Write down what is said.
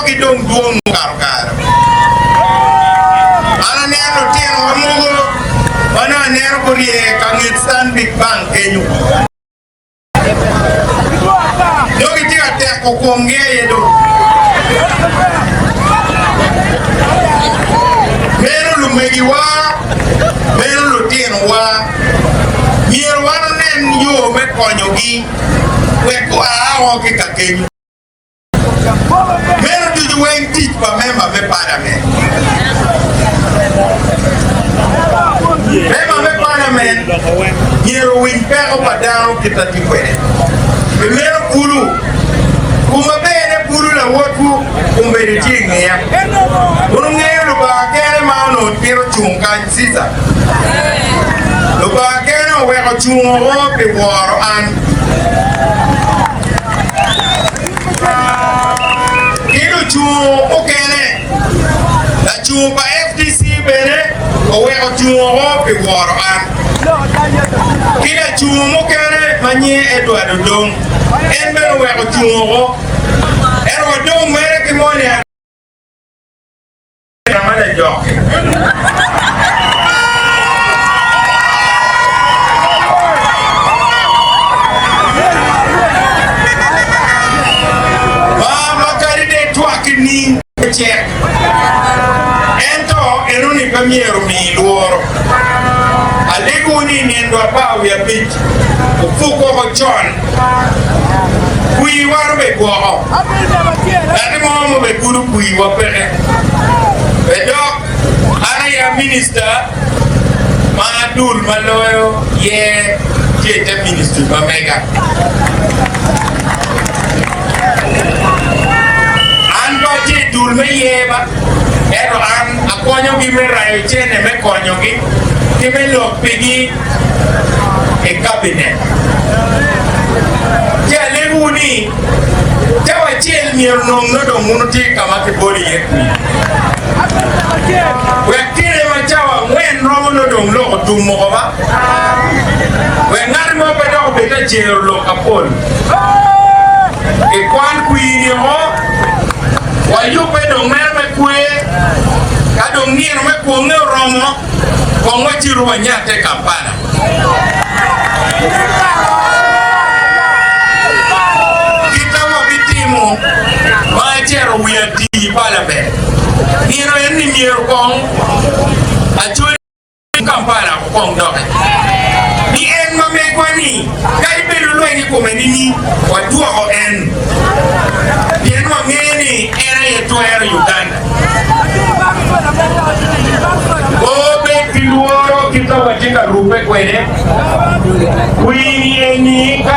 Pekogi dong dwong mukato kare. An aneno lutinowa mogo ma nongo aneno gurye ka nget Stanbic Bank kenyo. Nongo gitye ka teko komgi aye dong. Meno lumegiwa, meno lutinowa. Myero wan onen yo me konyogi wek gua woko ki ka kenyo. Meno ducu weng tic pa memba me palament. Memba me palament myero owiny peko pa dano kit ma tye kwede. Pi meno kulu, kuma bene kulu lawotwu obedo tye i ngeya. Wun wungeyo Lubanga kene ma onongo twero cung kany Cica. Lubanga kene oweko cungo o pi woro an. Ki lucungo mukene, lacungo pa FDC bene oweko cungo o pi woro an. Ki lacungo mukene ma nyinge Edward Odong, en bene oweko cungo o. Ento wadong mere ki moni. Ma kadi dong itwak ki ning pe cek, ento enoni pe myero omi lworo. Alegowu ni i nino 15 wupuk woko con. Kwir wan obegwoko, ngati mo ma obegudo kwirwa peke. Pe dok an aye a minista ma dul ma loyo yer tye i te ministry ma mega. An pe atye i dul me yer ba, ento an akonyogi me rayo cene me konyogi ki me lok pigi. I kabinet. Ci alegowu ni cawa acel myero onong nongo dong wun wutye ka ma kibolo iye kwir, wek kine ma cawa angwen romo nongo dong lok otum woko ba, wek ngat mo pe dok obed ka cero lok mapol. Kikwan kwir-ni woko, wayubbe dong mere me kwer, ka dong nino me kwonge oromo. Kong wacitu wanyatte i Kampala. Kit ma wabitimo ma acito wi atii i palament nino en ni myero kong Acholi Kampala okong doki ni en ma megwa ni kadi bed olweny i kome nining wadwoko en pien wangeyo ni en aye twero Uganda. Obed ki lworo kit ma watye ka rubbe kwede. Kwir eni ka.